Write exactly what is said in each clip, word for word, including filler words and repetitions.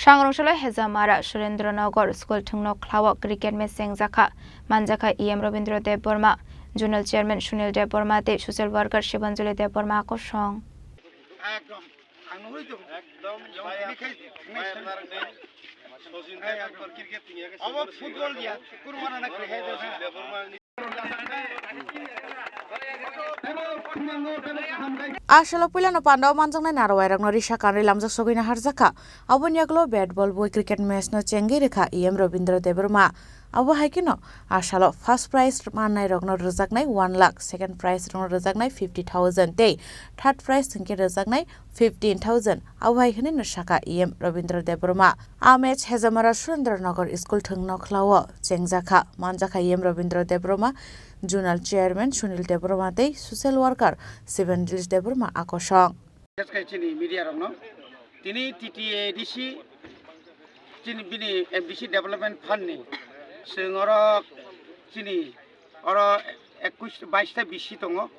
Sangrongsalai Hejamara Surendra Nagar School thwngno khlao cricket match chengjakha, manjakha E M Rabindra Debbarma, Zonal Chairman Sunil Debbarma tei Social Worker Shibanjali Debbarma kosong. Ekdom, ang nugui tongo. Ekdom, yang baya, ini khai, ini baya khai. Narang ni. Sachin Tendulkar cricket thwngya khe obo football ya, kurmana na kaiha. Sachin Debbarma ni. A salo puilano pandao manjaknai narwai rokno risa kanri lamjak sogwina harjakha. Aboni yagulo bat ball bui cricket match no chengwi rwkha E M Rabindra Debbarma. Abo hai kheno a salo first prize mannai rokno rwjaknai one lakh, second prize rokno rwjaknai fifty thousand tei third prize hwnkhe rwjaknai fifteen thousand. Abo hai hwnwi no sakha E M Rabindra Debbarma. A match Hejamara Surendra Nagar School thwngno khlao chengjakha, manjakha E M Rabindra Debbarma, Zonal Chairman Sunil Debbarma tei Social Worker Shibanjali Debbarma a kosong. Khe chini media rokno tini T T A D C chini bini M D C Development Fund ni chwng oro chini oro ekush bais ta B C tongo.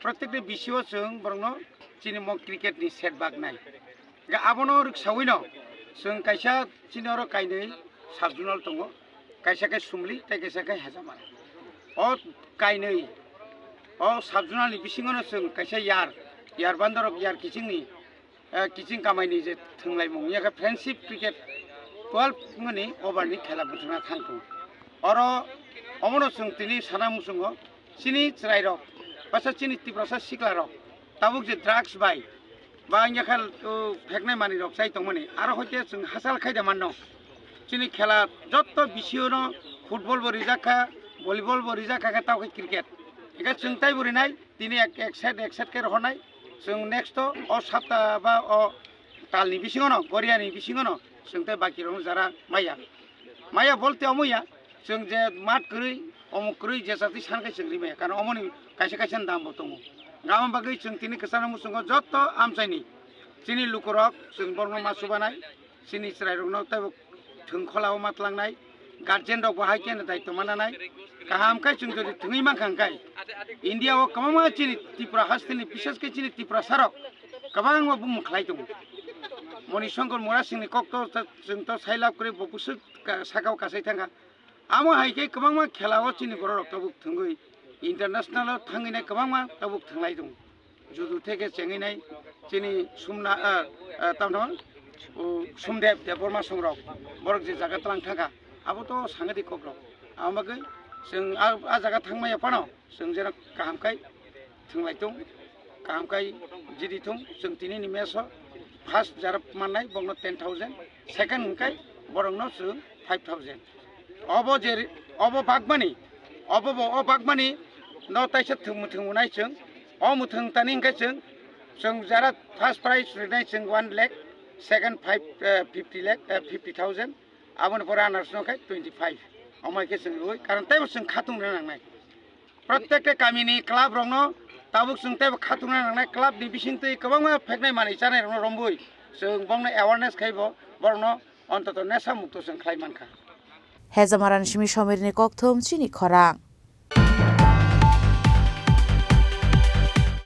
Protekta B C o chwng borokno chini mo cricket ni set bak nai. Ga abono rwksawi no chwng kaisa chini oro kainwi sub zonal tongo, kaisa khe Sumli tei kaisa khe Hejamara. O kainwi o sub zonal ni bisingo no chwng kaisa yar, yar bandorok yar kiching ni, eh, kiching kamai ni je thwnglaimung yakhe friendship cricket twelve mani over ni khela bwthwngna thang tongo. Oro omono chwng tini sana muchungo chini chwrairok, basa chini Tiprasa siklarok tabuk je drugs bai ba wngya khe, o, pheknai manwi rok chai tongmani, aro hoite chwng hachal khai da manno. Chini khela jotto B C O no football bo rijak kha, volleyball bo rijak kha, khe tao khe cricket. Hingkhe chwng taibo rinai, tini ek, ek set, ek set khe rohornai. Chwng next o, o sapta ba o talni bisingo no, Goriani bisingo no, chwng tei baki rokno jara maya. Maya bolte omo ya, chwng je mat kwrwi, omo kwrwi je chati san khe chwng ri maya, karon omoni kaisa kaisa ni dam bo tongo. Gabon bagwi chwng tini kwchangno muchungo jotto amchaini chini lukurok chwng borokno ma chubanai, chini chwrairokno teibo thwng kholao ma tlangnai, guardian rokbo hai kheno daityo mananai. Kaham khe chwng jodi thwngwi mankha hwnkhe India o kwbangma chini Tripura hasteni, bises khe chini Tiprasarok kwbangma bumung khlai tongo. Moni Shankar Murasingni kokto chwng to sailab kwrwi bo bwswk ka-, sakao kasai thangkha. Amo hai khe kwbangma khela o chini borok rok tabuk thwngwi international o thangwi nai kwbangma tabuk thwnglai tongo. Judu theke chengwi nai chini Sumna, ah, ah, tamo tamo, o Sumdep Debbarma songrok borok je jaga tlang thangkha abo to sangadik kok rok. Amo bagwi chwng a, a jaga thangmaya phano chwng jeno kaham khai thwnglai tong, kaham khai jidi thung. Chwng tini ni match o first jara mannai bokno ten thousand, second hwnkhe borokno chwng five thousand. Obo je ri-, obo bagmani, obo bo o bagmani no taisa thwng mwthwng unai chwng, o mwthwng tani hwnkhe chwng, chwng jara first prize rinai chwng one lakh, second five, eh, fifty lakh, eh, fifty thousand, aboni pore runners no khe twenty five. Omo hai khe chwng rwui, karon teibo chwng khatung rwna nangnai. Protekta kamini club rokno tabuk chwng teibo khatungna nangnai, club ni bisingtwi kwbangma pheknai manwi chanai rokno romwi chwng bongno awareness khaibo borokno ontoto nesa mukto chwng khlai mankha. Hejamarani simi Somirni kokthum chini khorang.